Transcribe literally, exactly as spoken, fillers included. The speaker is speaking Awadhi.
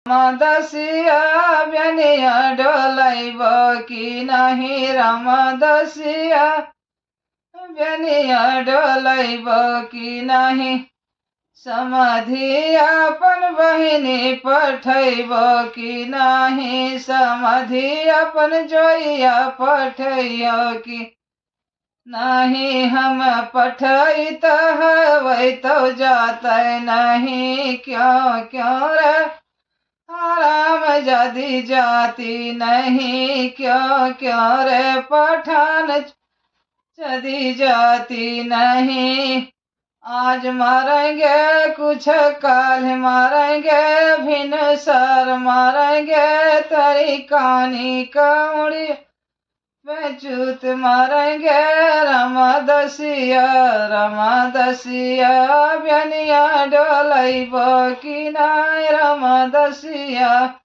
राम दसिया, बेनिया डोलैबो कि नाहीं राम दसिया, बेनिया डोलैबो कि नाहीं। समधि आपन बहिनी पठैबो कि नाहीं, समधि आपन जोइया पठैयो कि नाहीं। हम पठैत हवै तौ जातै नाहीं, क्यों, क्यों रे हराम जदि जाती नहीं, क्यों, क्यों रे पठान जदि जाती नहीं। आज मारेंगे कुछ, काल मारेंगे, भिनसर मारेंगे, तेरी कानी कौड़ी पे चूत मारेंगे। राम दसिया, राम दसिया, बेनिया डोलैबो कि नाहीं राम दसिया।